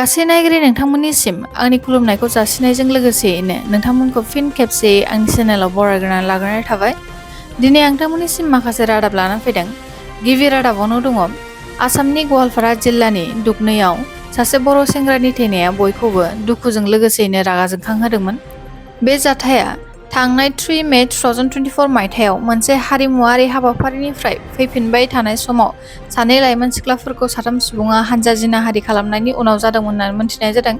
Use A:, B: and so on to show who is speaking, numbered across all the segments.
A: गासै नायगिरि नोंथांमोननिसिम आंनि खुलुमनायखौ जासिनायजों लोगोसेयैनो नोंथांमोनखौ फिन खेबसे आंनि चेनेलाव बरायग्रोनानै लाग्रोनाय थाबाय। दिनै आं नोंथांमोननिसिम माखासे रादाब लानानै फैदों। गिबि रादाबावनो दङ आसामनि गवालपारा जिल्लानि दुगनैयाव सासे बर' सेंग्रानि थैनाया बयखौबो दुखुजों लोगोसेयैनो रागा जोंखांहोदोंमोन। बे जाथाया थांनाय 3 मे 2024 मायथाइयाव मोनसे हारिमुआरि हाबाफारिनिफ्राय फैफिनबाय थानाय समाव सानै लाइमोन सिख्लाफोरखौ साथाम सुबुङा हानजा जिनाहारि खालामनायनि उनाव जादोंमोन होननानै मिथिनाय जादों।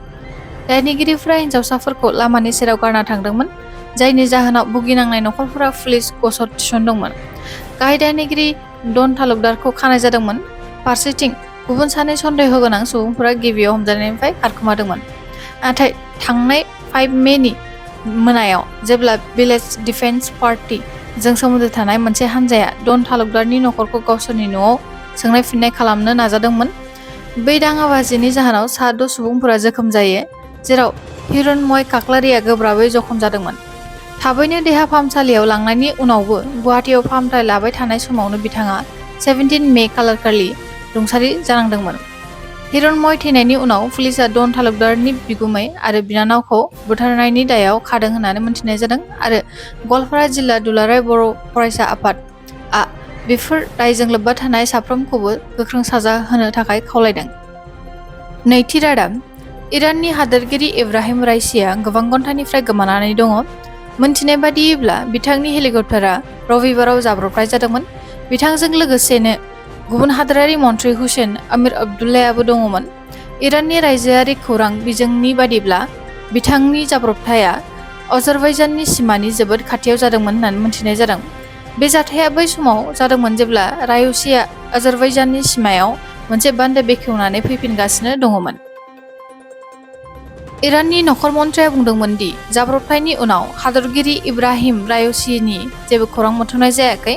A: दायनिगिरिफोरा हिन्जावसाफोरखौ लामानि सेराव गारना थांदोंमोन, जायनि जाहोनाव भुगिनांनाय नखरफोरा पुलिस गसर थिसनदोंमोन। गाहाय दायनिगिरि डन तालुकदारखौ खानाय जादोंमोन। फारसेथिं गुबुन सानै सन्देह गोनां सुबुंफोरा गिबियाव हमजानायनिफ्राय खारखोमादोंमोन। नाथाय थांनाय 5 मेनि मोनायाव जेब्ला भिलेज डिफेन्स पार्टी जों सोमोन्दो थानाय मोनसे हानजाया डन तालुकदारनि नखरखौ गावसोरनि न'आव सोंनाय फिननाय खालामनो नाजादोंमोन, बै दाङाबाजिनि जाहोनाव सा 6 सुबुंफोरा जोखोम जायो, जेराव हिरण्मय काकलारिया गोब्राबै जखम जादोंमोन। थाबैनो देहा फाहामसालियाव लांनायनि उनावबो गुवाहाटीआव फाहामथाय लाबाय थानाय समावनो बिथाङा 17 मे खालारखालि रुंसारि जानांदोंमोन। हिरण्मय थैनायनि उनाव पुलिसआ डन तालुकदारनि बिगुमै आरो बिनानावखौ बुथारनायनि दायाव खादों होननानै मिथिनाय जादों आरो गवालपारा जिल्ला दुलाराय बर' फरायसा आफादआ बेफोर दायजों लोब्बा थानाय साफ्रोमखौबो गोख्रों साजा होनो थाखाय खावलायदों। नैथि रादाब, इराननि हादोरगिरि इब्राहिम राइसिया गोबां घन्टानिफ्राय गोमानानै दङ। मोनथिनाय बादियैब्ला बिथांनि हेलिकप्टारा रबिबाराव जाब्रबथाय जादोंमोन। बिथांजों लोगोसेनो गुबुन हादोरारि मन्थ्रि हुसेन आमिर अब्दुल्लायाबो दङमोन। इराननि रायजोआरि खौरां बिजोंनि बादिब्ला बिथांनि जाब्रबथाया आजारबाइजाननि सिमानि जोबोद खाथियाव जादोंमोन होननानै मिथिनाय जादों। बे जाथाया बै समाव जादोंमोन जेब्ला रायसिया आजारबाइजाननि सिमायाव मोनसे बान्दो बेखेवनानै फैफिनगासिनो दङमोन। इराननि नखर मन्थ्रिया बुंदोंमोन दि जाब्रबथायनि उनाव हादरगिरि इब्राहिम रायसिनि जेबो खौरां मोनथ'नाय जायाखै।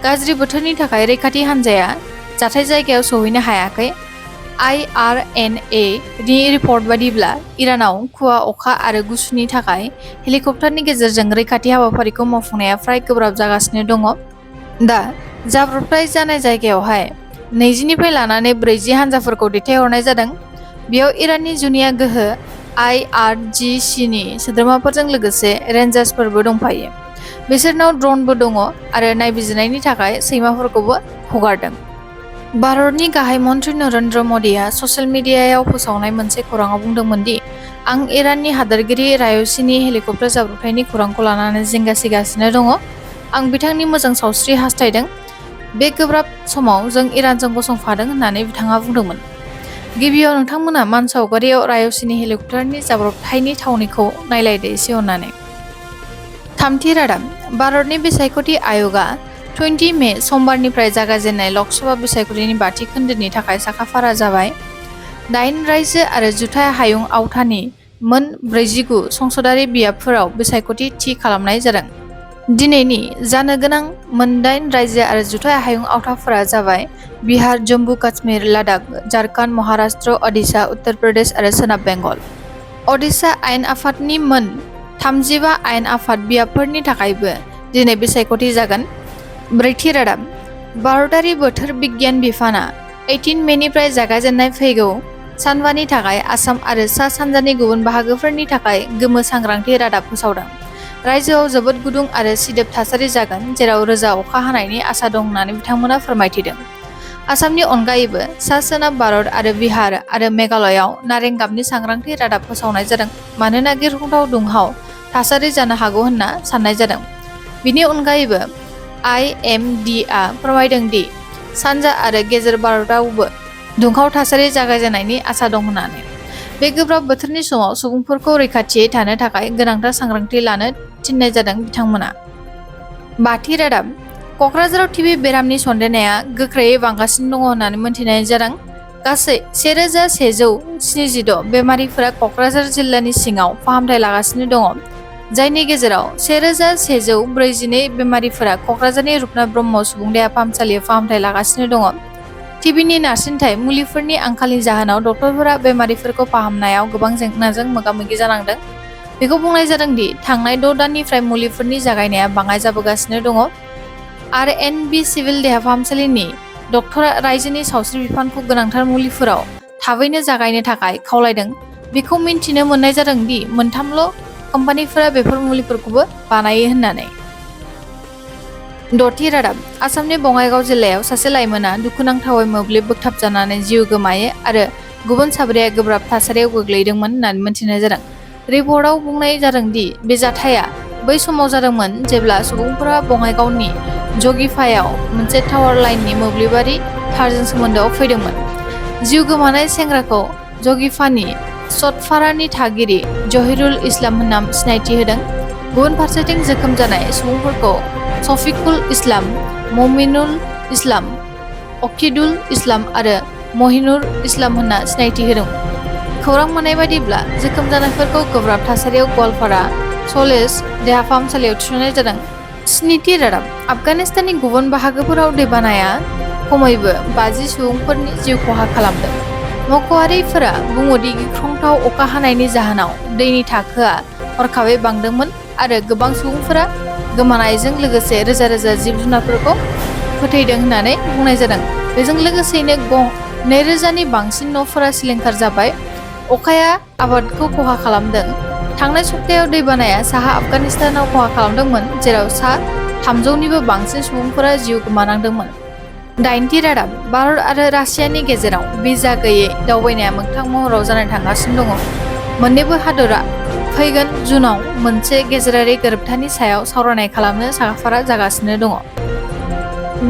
A: गाज्रि बोथोरनि थाखाय रैखाथि हानजाया जाथाय जायगायाव सौहैनो हायाखै। IRNA नि रिपर्ट बादिब्ला इरानाव खुवा, अखा आरो गुसुनि थाखाय हेलिकप्टारनि गेजेरजों रैखाथि हाबाफारिखौ मावफुंनाया फ्राय गोब्राब जागासिनो दङ। दा जाब्रबथाय जानाय जायगायावहाय 20 निफ्राय लानानै 40 हानजाफोरखौ दैथायहरनाय जादों। बेयाव इराननि जुनिया गोहो IRGC नि सोद्रोमाफोरजों लोगोसे रेन्जार्सफोरबो दंफायो। बिसोरनाव ड्र'नबो दङ आरो नायबिजिरनायनि थाखाय सैमाफोरखौबो हगारदों। भारतनि गाहाय मन्थ्रि नरेन्द्र मदिआ ससियेल मिडियायाव फोसावनाय मोनसे खौराङाव बुंदोंमोन दि आं इराननि हादोरगिरि रायसिनि हेलिकप्टार जाब्रबथायनि खौरांखौ लानानै जिंगा सिगासिनो दङ। आं बिथांनि मोजां सावस्रि हास्थायदों। बे गोब्राब समाव जों इरानजों गसंफादों होननानै बिथाङा बुंदोंमोन। गिबियाव नोंथांमोना मानसावगारियाव रायसिनि हेलिकप्टारनि जाब्रबथायनि थावनिखौ नायलायदो एसे अननानै। थामथि रादाब, भारतनि बिसायख'थि आय'गआ 20 मे समबारनिफ्राय जागायजेननाय ल'कसभा बिसायख'थिनि 5थि खोन्दोनि थाखाय साखाफारा जाबाय। 8 रायजो आरो जुथाइ हायुं आवथानि मोन 49 संसदारि बियाबफोराव बिसायख'थि थि खालामनाय जादों। दिनैनि जानो गोनां मोन 8 रायजो आरो जुथाइ हायुं आवथाफोरा जाबाय बिहार, जम्मु काश्मीर, लादाख, झारखन्ड, महाराष्ट्र, ओडिशा, उत्तर प्रदेश आरो सोनाब बेंगल। ओडिशा आयेन आफादनि मोन 35 आयेन आफाद बियाबफोरनि थाखायबो दिनै बिसायख'थि जागोन। ब्रैथि रादाब, भारतारि बोथोर बिगियान बिफानआ 18 मेनिफ्राय जागायजेननाय फैगौ सानबानि थाखाय आसाम आरो सा-सानजानि गुबुन बाहागोफोरनि थाखाय गोमो सांग्रांथि रादाब फोसावदों। रायजोआव जोबोद गुदुं आरो सिदोब थासारि जागोन, जेराव रोजा अखा हानायनि आसा दं होननानै बिथांमोना फोरमायथिदों। आसामनि अनगायैबो सा-सोनाब भारत आरो बिहार आरो मेघालयआव नारें गाबनि सांग्रांथि रादाब फोसावनाय जादों मानोना गिख्रंथाव दुंहाव थासारि जानो हागौ होनना साननाय जादों। बिनि अनगायैबो IMDआ फोरमायदों दि सानजा आरो गेजेर भारतआवबो दुंहाव थासारि जागायजेननायनि आसा दं होननानै। बे गोब्राब बोथोरनि समाव सुबुंफोरखौ रैखाथियै थानो थाखाय गोनांथार सांग्रांथि लानो थिननाय जादों बिथांमोना। बाथि रादाब, क'क्राझाराव टिबि बेरामनि सन्देरनाया गोख्रैयै बांगासिनो दङ होननानै मिथिनाय जादों। गासै 1176 बेमारिफोरा क'क्राझार जिल्लानि सिङाव फाहामथाय लागासिनो दङ, जायनि गेजेराव 1142 बेमारिफोरा क'क्राझारनि रुपनाथ ब्रह्म सुबुं देहा फाहामसालियाव फाहामथाय लागासिनो दङ। टिबिनि नारसिनथाय मुलिफोरनि आंखालनि जाहोनाव डक्टरफोरा बेमारिफोरखौ फाहामनायाव गोबां जेंनाजों मोगा-मोगि जानांदों। बेखौ बुंनाय जादों दि थांनाय 6 दाननिफ्राय मुलिफोरनि जागायनाया बाङाइ जाबोगासिनो दङ। RNB सिभिल देहा फाहामसालिनि डक्टरा रायजोनि सावस्रि बिफानखौ गोनांथार मुलिफोराव थाबैनो जागायनो थाखाय खावलायदों। बेखौ मिन्थिनो मोननाय जादों दि मोनथामल' कम्पानिफोरा बेफोर मुलिफोरखौबो बानायो होननानै। द'थि रादाब आसामनि बङाइगाव जिल्लायाव सासे लाइमोना दुखुनांथावै मोब्लिब बोगथाबजानानै जिउ गोमायो आरो गुबुन साब्रैया गोब्राब थासारियाव गोग्लैदोंमोन होननानै मिथिनाय जादों। रिपर्टआव बुंनाय जादों दि बे जाथाया बै समाव जादोंमोन जेब्ला सुबुंफोरा बङाइगावनि जगिफायाव मोनसे टावार लाइननि मोब्लिबारि थारजों सोमोन्दोआव फैदोंमोन। जिउ गोमानाय सेंग्राखौ जगिफानि सतफारानि थागिरि जहिरुल इस्लाम होनना सिनायथि होदों। गुबुन फारसेथिं जोखोम जानाय सुबुंफोरखौ शफिकुल इस्लाम, ममिनुल इस्लाम, अकिदुल इस्लाम आरो महिनुर इस्लाम होनना सिनायथि होदों। खौरां मोननाय बायदिब्ला जोखोम जानायफोरखौ गोब्राब थासारियाव गवालपारा सलेस देहा फाहामसालियाव थिसननाय जादों। स्निथि रादाब आफगानिस्ताननि गुबुन बाहागोफोराव दैबानाया खमैबो 50 सुबुंफोरनि जिउ खहा खालामदों। मावख'आरिफोरा बुङो दि गिख्रंथाव अखा हानायनि जाहोनाव दैनि थाखोआ हरखाबै बांदोंमोन आरो गोबां सुबुंफोरा गोमानायजों लोगोसे रोजा रोजा जिब जुनारफोरखौ फोथैदों होननानै बुंनाय जादों। बेजों लोगोसेनो 2000नि बांसिन न'फोरा सिलिंखार जाबाय। अखाया आबादखौ खहा खालामदों। थांनाय सप्तायाव दैबानाया साहा आफगानिस्तानाव खहा खालामदोंमोन, जेराव सा 300निबो बांसिन सुबुंफोरा जिउ गोमानांदोंमोन। दाइनथि रादाब भारत आरो रासियानि गेजेराव भिजा गैयै दावबायनाया मोगथां महराव जानो थांगासिनो दङ। मोन्नैबो हादरा फैगोन जुनआव मोनसे गेजेरारि गोरोबथानि सायाव सावरायनाय खालामनो साखाफारा जागासिनो दङ।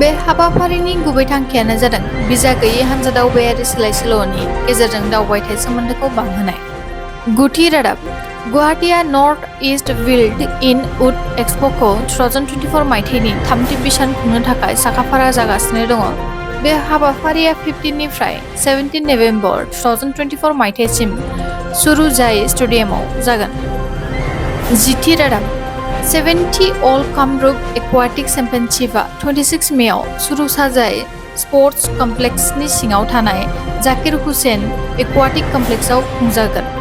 A: बे हाबाफारिनि गुबै थांखियानो जादों भिजा गैयै हान्जा दावबायारि सोलाय-सोल'नि गेजेरजों दावबायथाय सोमोन्दोखौ बांहोनाय। गुथि रादाब गुवाहाटीआ नर्थ इस्ट बिल्ड इन उड एक्सप'खौ 2024 मायथाइनि थामथि बिसान खुंनो थाखाय साखाफारा जागासिनो दङ। बे हाबाफारिया 15 निफ्राय 17 नबेम्बर 2024 मायथाइसिम सुरुजाय स्टेडियामाव जागोन। जिथि रादाब 70 अल कामरुप एक्वाटिक चेम्पियनशिपआ 26 मेआव सुरुसाजाय स्पर्ट्स कमप्लेक्सनि सिङाव थानाय जाकिर हुसेन एक्वाटिक कमप्लेक्सआव खुंजागोन।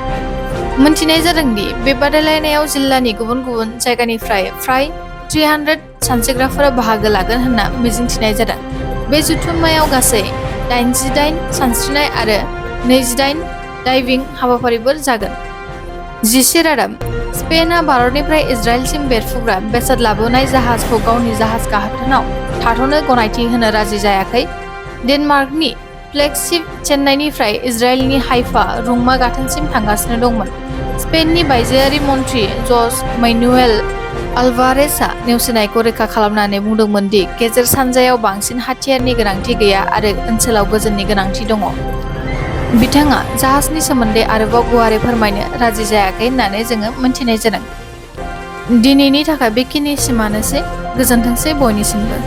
A: मोनथिनाय जादों दि बे बादायलायनायाव जिल्लानि गुबुन गुबुन जायगानिफ्राय फ्राय 300 सानस्रिग्राफोरा बाहागो लागोन होनना मिजिंथिनाय जादों। बे जथुम्मायाव गासै 88 सानस्रिनाय आरो 28 डाइभिं हाबाफारिफोर जागोन। जिसे रादाब स्पेनआ भारतनिफ्राय इजराइलसिम बेरफ्रुग्रा बेसाद लाबोनाय जाहाजखौ गावनि जाहाज गाथोनाव थाथ'नो गनायथि होनो राजि जायाखै। डेनमार्कनि फ्लेगशिप चेन्नाइनिफ्राय इजराइलनि हाइफा रुंमा गाथोनसिम थांगासिनो दंमोन। स्पेननि बायजोआरि मन्थ्रि जस मैनुएल आलभारेजआ नेवसिनायखौ रोखा खालामनानै बुंदोंमोन दि गेजेर सानजायाव बांसिन हाथियारनि गोनांथि गैया आरो ओनसोलाव गोजोननि गोनांथि दङ। बिथाङा जाहाजनि सोमोन्दै आरोबाव गुवारै फोरमायनो राजि जायाखै होननानै जोङो मिथिनाय जादों। दिनैनि थाखाय बेखिनिसिमानोसै। गोजोनथोंसै बयनिसिमबो।